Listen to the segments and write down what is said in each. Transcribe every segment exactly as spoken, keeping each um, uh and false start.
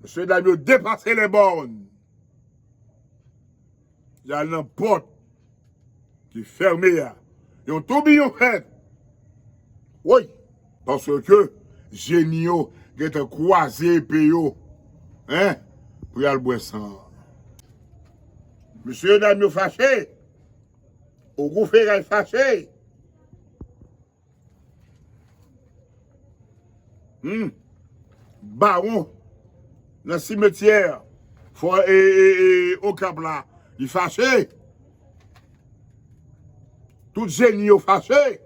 Mesye dam yo depase lè bòn. Y al nan pòt ki fèmen an. Yon toubiyon fèt. Woy! Paske jeni yo gentan kwaze epe yo. Hein? Pou y al bwè san. Mesye dam yo fache. Ogou Feray fache. Hmm. Bawon nan simetyè fò e, e, e, Okap la, li fache. Tout jeni yo fache.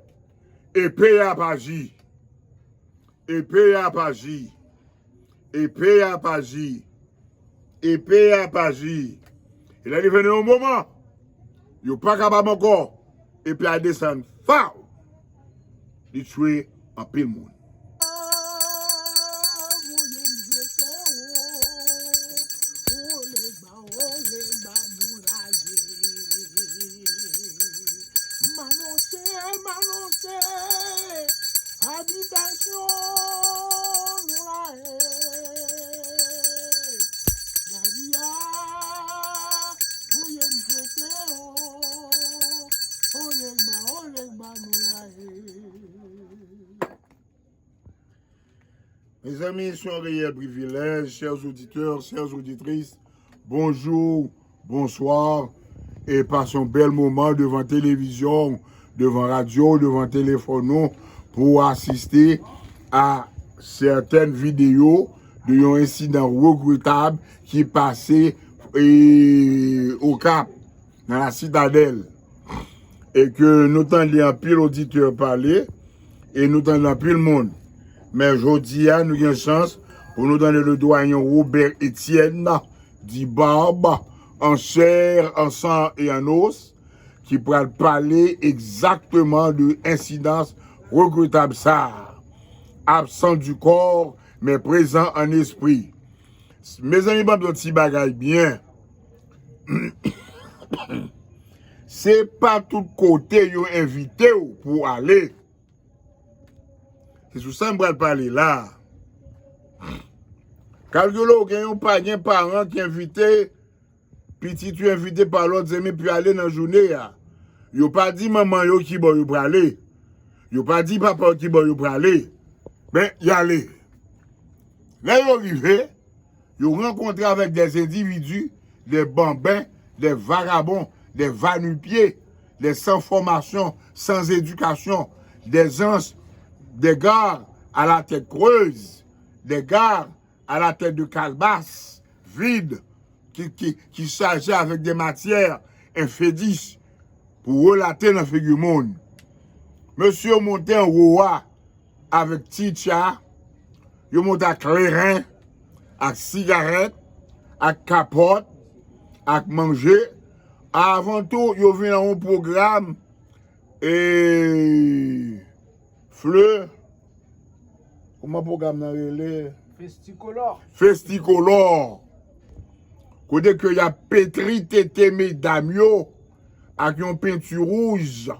Epe a ap aji. Epe a ap aji. Epe a ap aji. Epe a ap aji. E lè li vin yon moman, yo pa kapab ankò. Epe a desann. Faw! Li tchwe anpil moun. M anonse, m anonse, abitasyon nou la e. Gadi a, voye m jete o. Olegba, olegba nou la e. Mezanmi, se yon reyèl privilèj, chers auditeurs, chères auditrices, bonjou, bonswa, e pase yon bèl moman devan televizyon, devan radyo, devan telefòn nou, pou asiste a sètèn videyo de yon ensidan regretab ki pase, e, Okap, nan La Citadelle, e ke nou tande anpil oditè pale, e nou tande anpil moun. Men jodi a, nou gen chans pou nou tande le doyen Robert Etienne, dit Barbe, en chair, en sang et en os, ki pral pale egzakteman de ensidans regretab sa a. Absent du corps, mais présent en esprit. Mezanmi, ban m di yon ti bagay byen. Se pa tout kote yo envite w pou w ale. Se sou sa m pral pale la. Kalkile w gen yon pa, gen paran ki envite pitit yo, envite pa lòt zanmi pou y ale nan jounen an. Yo pa di manman yo ki bò yo prale. Yo pa di papa yo ki bò yo prale. Men, y ale. Lè yo rive, yo rankontre avèk des individus, des bambins, des vagabonds, des va-nu-pieds, des sans formation, sans éducation, des gens, des gars à la tête creuse, des gars à la tête de calebasse vide, ki, ki, ki chaje avèk de matyè enfedis pou relate nan figi moun. Mesye yo monte anwo a avèk ti tcha, yo monte ak kleren, ak sigarèt, ak kapòt, ak manje. Avan tou, yo vin ak yon pwogram, e, fle, kòman pwogram nan rele? Festikolò. Festikolò. Kote ke y ap petri tete medam yo ak yon penti wouj.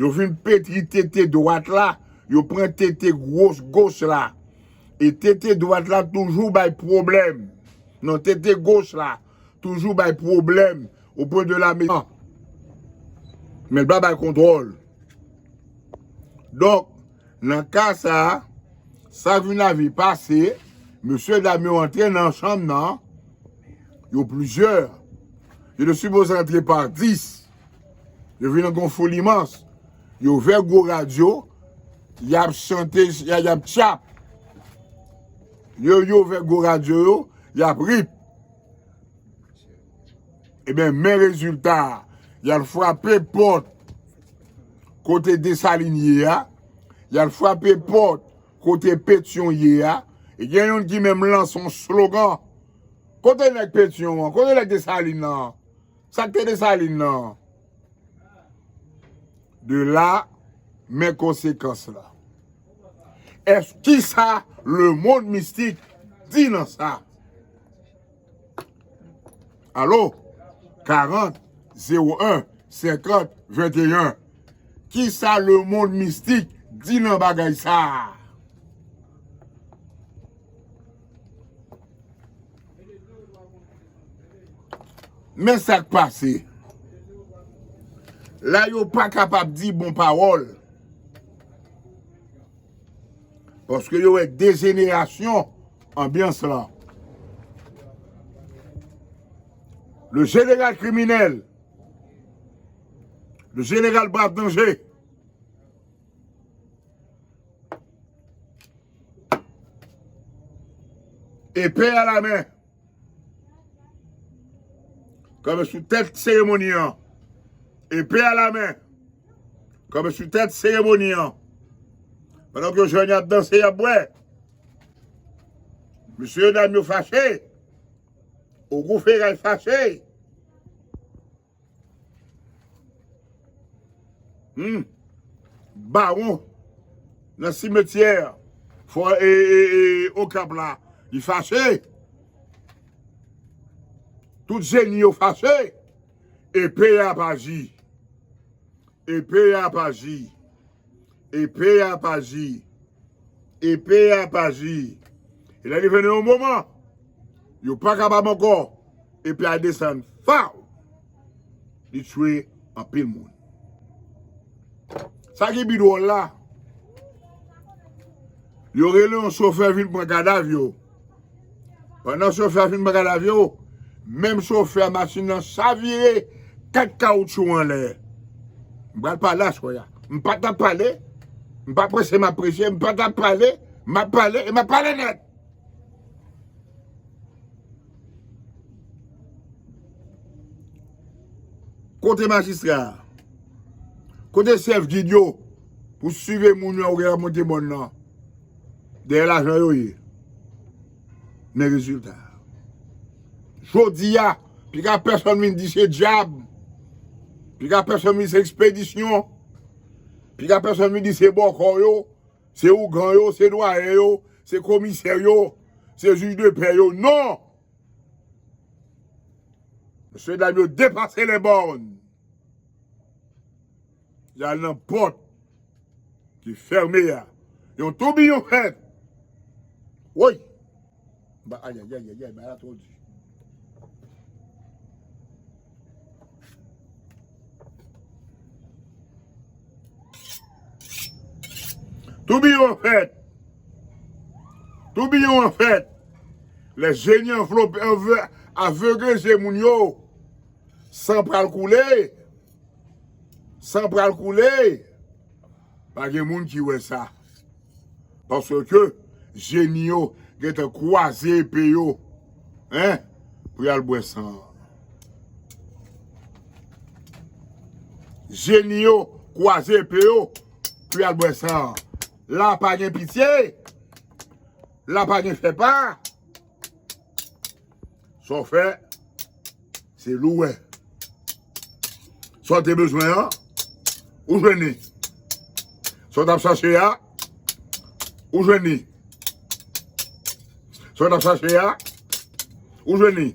Yo vin petri tete dwat la, yo pran tete gwos goch la. E tete dwat la toujou bay pwoblèm. Non, tete goch la toujou bay pwoblèm au point de la maison. Men l pa bay kontwòl. Donk, nan ka sa a, sa k vin rive pase, mesye dam yo antre nan chanm nan, yo plizyè. Yo te sipoze antre pa dis. Yo vin nan yon foul imans. Yo ouvè gwo radyo, y ap chante, y a-, y ap tchap. Yo, yo ouvè gwo radyo yo, y ap rip. Ebyen, men rezilta a. Y al frape pòt kote Desalin ye a. Y al frape pòt kote Petyon ye a. E gen youn ki menm lanse yon slogan. Kote nèg Petyon an? Kote nèg Desalin nan? Sa k te Desalin nan? De la, men konsekans la. Èske, kisa lemonn mistik di nan sa? Alo? Karant, zewo en, senkant, venteyen. Kisa lemonn mistik di nan bagay sa a? Men sa k pase. La, yo pa kapab di bon pawòl. Paske yo wè dejenerasyon anbyans lan. Le jeneral kriminèl, le jeneral Brav Danje, epe a la men, kanpe sou tèt seremoni an. Epe a la men, kanpe sou tèt seremoni an. Pandan ke jèn y ap danse, y ap bwè, mesye dam yo fache. Ogou Feray fache. Hmm. Bawon nan simetyè fò e, e, e, Okap la, li fache. Tout jeni yo fache. Epe a ap aji. Epe a ap aji. Epe a ap aji. Epe a ap aji. E lè li vin yon moman, yo pa kapab ankò. Epe a desann. Faw! Li tiye anpil moun. Sa ki pi dwòl la, yo rele yon chofè vin pran kadav yo. Pandan chofè a fin pran kadav yo, menm chofè a machin nan chavire, kat kawoutchou anlè. M pral pale aswè a. M pa t ap pale. M pa prese, m ap preche. M pa t ap pale. M ap pale e m ap pale nèt. Kote majistra a? Kote chèf gid yo pou siveye moun yo a ou gen ap monte mòn nan? Dèyè lajan yo ye. Men rezilta. Jodi a, piga pèsonn vin di se djab. Piga pèsonn vin di se ekspedisyon. Piga pèsonn vin di se bòkò yo, se ougan yo, se dwayen yo, se komisè yo, se jij de pè yo. Non! Mesye dam yo depase lè bòn. Y al nan pòt ki fèmen a. Yon toubiyon fèt. Woy! Ba, ayayayay, ba la twò di. Toubiyon fèt. Toubiyon an fèt. Lè jeni anvlope, anve-, avegle je moun yo. San pral koule. San pral koule. Pa gen moun ki wè sa. Paske jeni yo gentan kwaze epe yo. Hein? Pou y al bwè san. Jeni yo kwaze epe yo pou y al bwè san. La pa gen pitye. La pa gen fè pa. Sa w fè, se li w wè. Sa w te bezwen an, ou jwenn li. Sa w t ap chache a, ou jwenn li. Sa w t ap chache a, ou jwenn li.